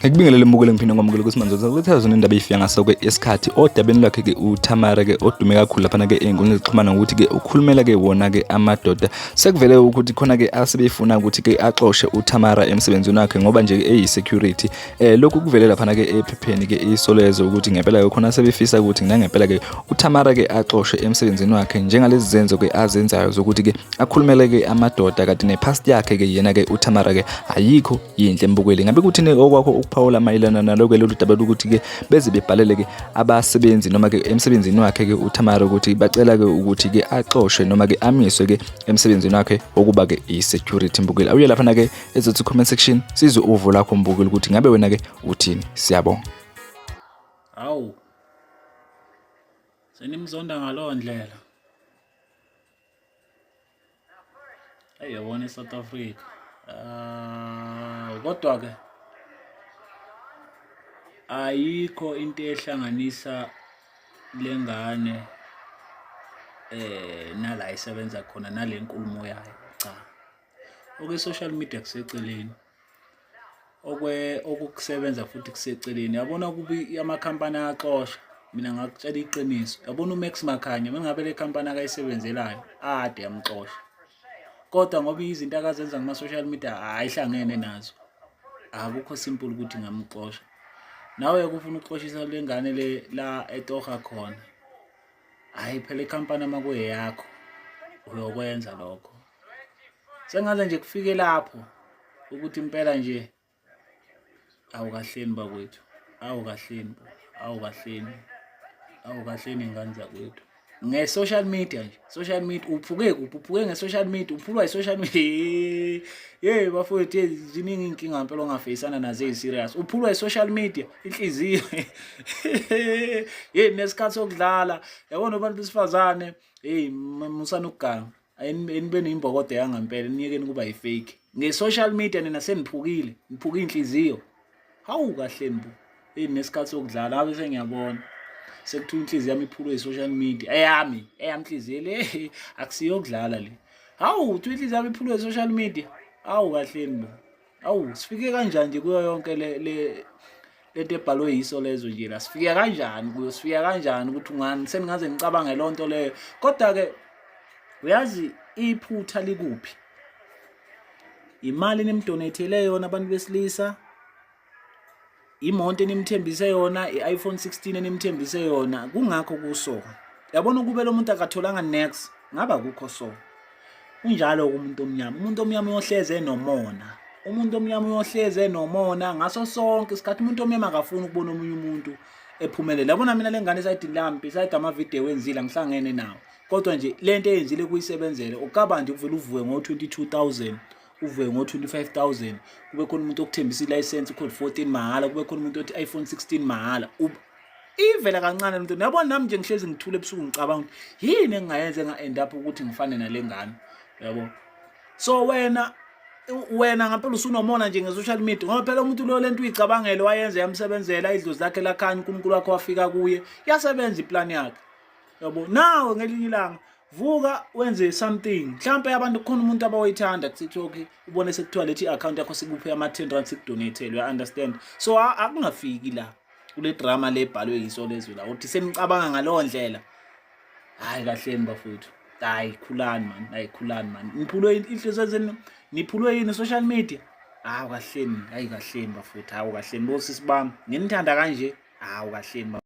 Ngikubingelele mbukeli ngiphinde ngomukele ukuthi manje uzakuthatha zona indaba ifika ngaso ke isikhathi odabeni lwakhe ke uThamara ke odume kakhulu laphana ke ey'nkundleni zokuxhumana ngokuthi ke ukhulumela ke wona ke amadoda. Sekuvele ukuthi khona ke asebefuna ukuthi ke axoshe uThamara emsebenzini wakhe ngoba nje eyi-security. Lokhu kuvele laphana ke ephepheni ke iSolezwe ukuthi ngempela ke khona sebefisa ukuthi nangempela ke uThamara ke axoshwe emsebenzini wakhe njengalezi zenzo ke azenzayo zokuthi ke akhulumele ke amadoda kanti ne-past yakhe ke yena ke uThamara ke ayikho yinhle mbukeli. Ngabe kuthini okwakho ukuphawula mayelana naloko lolu daba lokuthi ke beze bebhalele ke abasebenzi noma ke emsebenzini wakhe ke uThamara ukuthi bacela ke ukuthi ke axoshwe noma ke amiswe ke emsebenzini wakhe wokuba ke i-security mbukeli. Awuye laphana ke ezothi comment section sizwe uvo lakho mbukeli ukuthi ngabe wena ke uthini. Siyabonga. Hawu. Senimzonda ngalowo ndlela. Hey yabona iSouth Africa. Ah kodwa ke ayikho into ehlanganisa lengane eh nala isebenza khona nalenkulumo yayo cha. Okwe social media kuseceleni. Okwe okukusebenza futhi kuseceleni. Yabona kubi amakhampani ayaxosha. Mina ngakutshela iqiniso. Yabona uMax Makhanya mengabe le khampani akayisebenzelayo ade yamxosha. Kodwa ngoba izinto akazenza kuma social media ayihlangene nazo. Akukho simple ukuthi ngamxosha. Nawe ufuna ukuxoshisa le ngane le la etoha khona. Hayi phela ikhampani uma kuyeyakho uyokwenza lokho. Sengaze nje kufike lapho ukuthi impela nje awukahleni bakwethu, awukahleni bo, awukahleni, awukahleni ngane zakwethu. Nge-social media nje, social media uphuke kuphi? Uphuke nge-social media, uphulwa i-social media. Hey bafowethu, hey ziningi iy'nkinga ngempela ongafeyisana nazo eyi-serious. Uphulwa i-social media, inhliziyo. Hey nesikhathi sokudlala, yabona abantu besifazane, hey musani ukuganga. Enibe neyimbokodo yangempela niyekeni kuba yi-fake. Nge-social media nina seniphukile, niphuka iy'nhliziyo. Hawu kahleni bo. Hey nesikhathi sokudlala ngabe sengiyabona. Sekuthiwa inhliziyo yami iphulwe i-social media. Eyami, eyami inhliziyo le akusiyo ukudlala le. Hawu, kuthiwa inhliziyo yami iphulwe i-social media. Hawu kahleni bo. Awu, sifike kanjani nje kuyo yonke le le lento ebhalwe yiso lezo nje la. Sifike kanjani kuyo? Sifike kanjani ukuthi ungani seningaze nicabange lonto leyo. Kodwa ke uyazi iphutha likuphi? Imali nimdonethele yona abantu besilisa, imoto enimthembise yona, i-iPhone 16 enimthembise yona, kungakho kuso. Yabona ukube lo muntu akatholanga next, ngaba kukho so. Unjalo umuntu omnyama. Umuntu omnyama uyohleze enomona. Umuntu omnyama uyohleze enomona ngaso sonke isikhathi. Umuntu omnyama akafuni ukubona omunye umuntu ephumelela. Yabona mina le ngane esayidini lami, beside amavidiyo ewenzile angihlangene nawo. Kodwa nje lento eyenzile kuyisebenzele ukaba nje uvele uvuke ngo-22,000 uvuke ngo-25,000 kube khona umuntu okuthembisa ilayisensi ukhona 14 mahhala kube khona umuntu othi iPhone 16 mahhala ivela kancane lento yabona nami nje ngihlezi ngithule ebusuku ngicabanga ukuthi yini engingayenza enga-end up ukuthi ngifane nale ngane yabo. So wena wena ngampela usunomona nje nge-social media ngoba phela umuntu lo lento uyicabangele wayenza yamsebenzela idlozi lakhe lakhanya uNkulunkulu wakhe wafika kuye yasebenza iplan yakhe yabo. Nawe ngelinye ilanga vuka wenze something mhlawumbe abantu kukhona umuntu abawoyithanda ku-TikTok ubone sekuthiwa lethi i-account yakho sikuphe ama-10 rand sikudonethele, uya understand? So akungafiki la kule drama le ebhalwe yiso lezwe la uthi senicabanga ngaleyo ndlela. Hayi kahleni bafowethu, hayi khulani man, hayi khulani man, niphulwe inhliziyo zenu, niphulwe yini social media? Hawu kahleni, hayi kahleni bafowethu, hawu kahleni bosisi bami, nginithanda kanje, hawu kahleni.